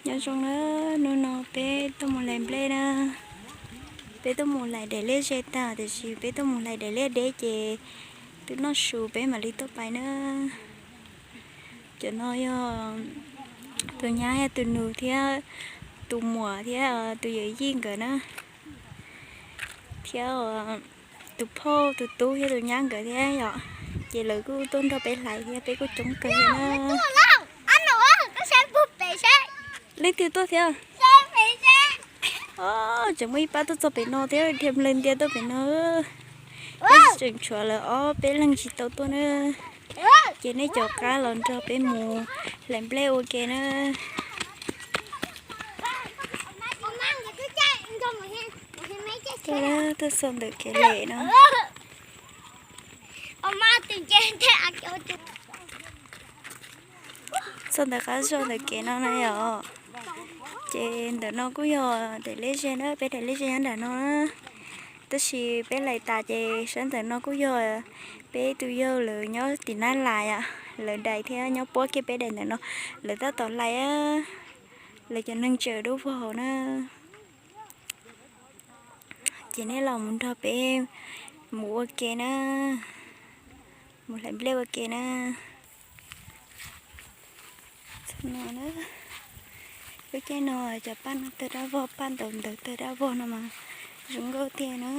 Nyob zoo na, hnub no peb tuaj mus hlais nplej na. Peb tuaj mus hlais daim liaj ze tag, tiam sis peb tuaj mus hlais daim liaj deb ces twb noj su peb mam li tuaj pais na. Cov no yog tus nyab, tus nus thiab tus muam thiab tus yawm yij nkawd na, thiab tus phauj, tus tub thiab tus nyab nkawd thiab yom. Ces lawv kuj tuaj nrog peb hlais thiab, peb kuj coob kawg thiab na. Leej twg tuaj thiab? Tseem muaj ib pab tuaj txog pem no thiab, dhia nplawg ntia tuaj pem no. Peb tseem tshuav lawv ob peb leeg tsis tau tuaj na. Ces nej caum qab los nrog peb mus hlais nplej ua ke na. Tuaj, tuaj txog ntawm kev lem no. Txog ntawm qab zog ntawm kev no na yom. Ces ntawm no kuj yog daim liaj ze na, peb daim liaj ze nyob nram no na. Tab sis peb hlais tas ces sab ntawm no kuj yog peb tus yawg lawv nyob tim Nab Lais, lawv daim thiab nyob puab kiag peb daim ntawm no. Lawv tab tom hlais, lawv cov neeg tseem dub vog hauv na. Ces nej los mus nrog peb mus ua ke na, mus hlais nplej ua ke na. No na, lub caij no cov paj no tawg dab vog, paj ntaus ntawv tawg dab vog no mas zoo nkauj tiag na.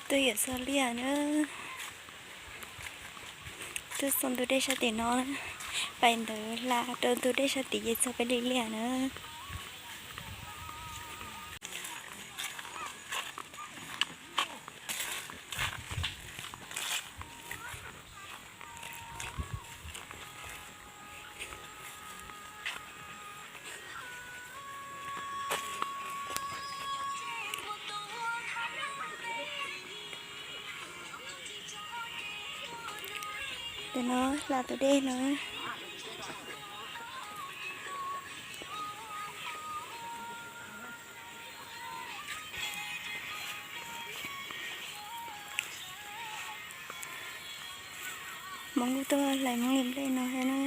Tuaj yam txog liaj na, tuaj txog ntug dej sab tim no, pais ntawd hla rau ntug dej sab tim ces txog peb li liaj na. Tus no hla tus dej no. Hmoob kuj tuaj hlais Hmoob li nplej no thiab na.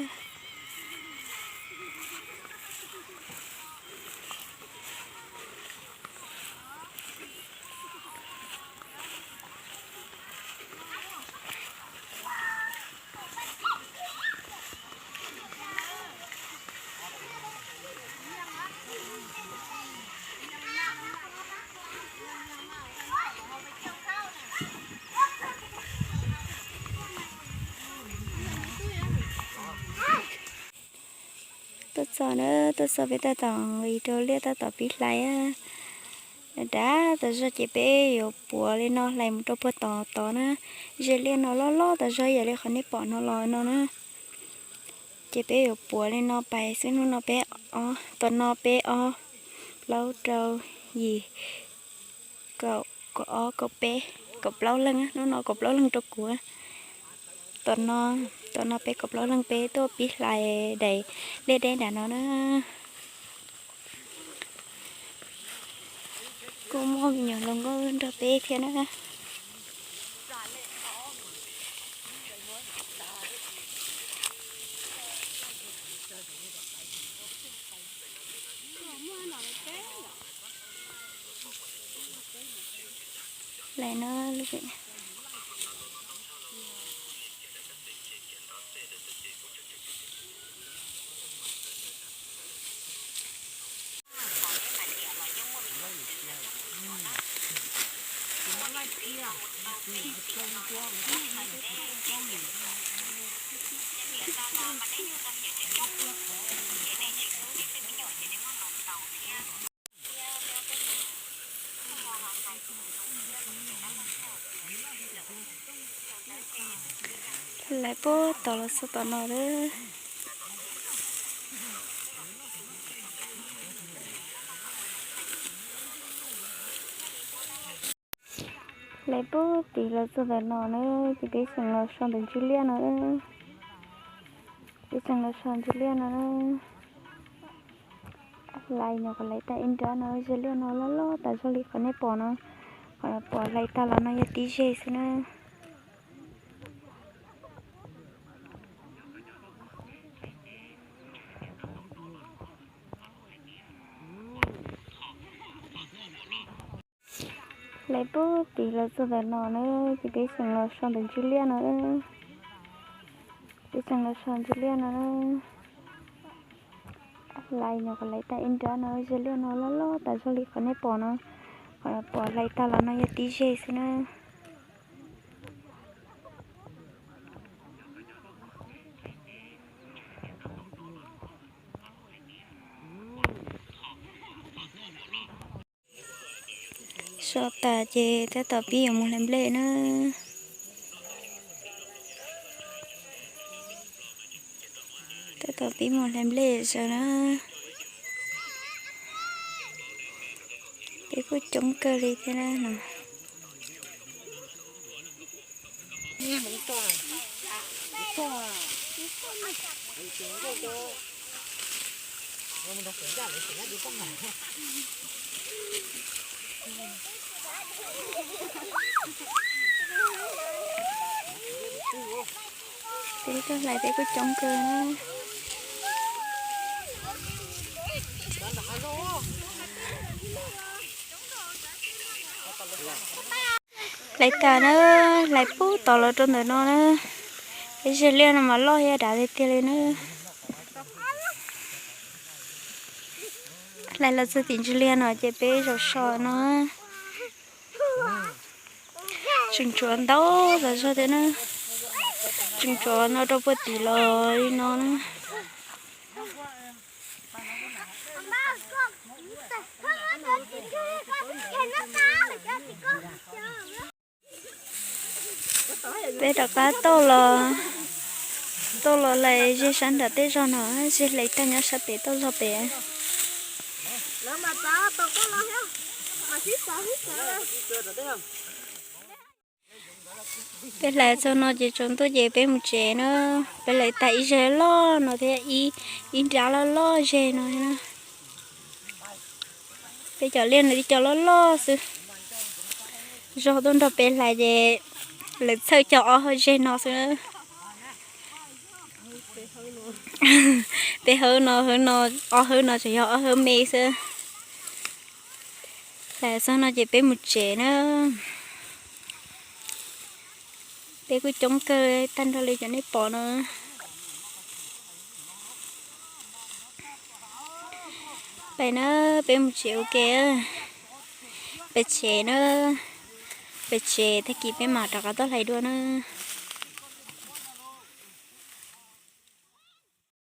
Tuaj txog na, tuaj txog peb tab tom nqis rau liaj tab tom pib hlais. Dav tas zog ces peb yuav puav li no hlais mus rau puag tom tod na. Ze liaj no loj loj tas zog ib yam li qhov nej pom no los no na. Ces peb yuav puav li no pais xwb, hnub no peb, tom no peb ob, plaub, rau, yim, kaum, kaum ob, kaum peb, kaum plaub leeg, hnub no kaum plaub leeg rau kuv. Tom no, tom no peb kaum plaub leeg peb tuaj pib hlais daim liaj deb nram no na. Kuj muaj me nyuam hluas nkauj nrog peb thiab na. Hlais no lub pem. Hlais puag tom los txog tom no lawm. Hlais puag tim los txog ntawm no na, ces peb tseem los so ntawm ntsis liaj no. Peb tseem los so ntsis liaj no na. Hlais nyuam qhuav hlais tag ib nrab no, ze liaj no loj loj tas zog li qhov nej pom no. Qhov pom hlais tag los no yog tib zeg xwb na. Hlais puag tim los txog ntawm no na, ces peb tseem los so ntawm ntsis liaj no. Peb tseem los so ntsis liaj no na. Hlais nyuam qhuav hlais tag ib nrab no, ze liaj no loj loj tas zog li qhov nej pom no. Qhov pom hlais tag los no yog tib zeg xwb na. So tas ces tab tom pib yuav mus hlais nplej na. Tab tom pib mus hlais nplej zaws na. Peb kuj coob kawg li thiab na no. Peb tuaj hlais peb kuj coob kawg. Hlais tas na, hlais puag tod los rau ntawm no na. Peb ze liaj no mas loj thiab dav tiag tiag li na. Hlais los txog tim ntsis liaj no ces peb zaum so no. Tseem tshuav ntau tas zog thiab na. Tseem tshuav no rau puag tim los li no na. Peb rov qab tauj los, tauj los hlais ze sab nram tej zog no, ze hlais tag nyob sab pem tauj zog pem. Peb hlais txog no ces tsaus ntuj ces peb mus tsev na. Peb hlais tag ib ze loj no thiab ib nrab loj loj ze no na. Peb cov liaj no tib co loj loj xwb. Zog tuaj nrog peb hlais ces lawv txhawj cog ob hauv ze no xwb. Peb hauv no, hauv no, ob hauv no tseem yog ob hauv me xwb. Hlais txog no ces peb mus tsev na. Peb kuj coob kawg tag nrho li cov nej pom no. Pais na, peb mus tsev ua ke. Pais tsev na, pais tsev tag kis peb mam rov qab tuaj hlais dua na.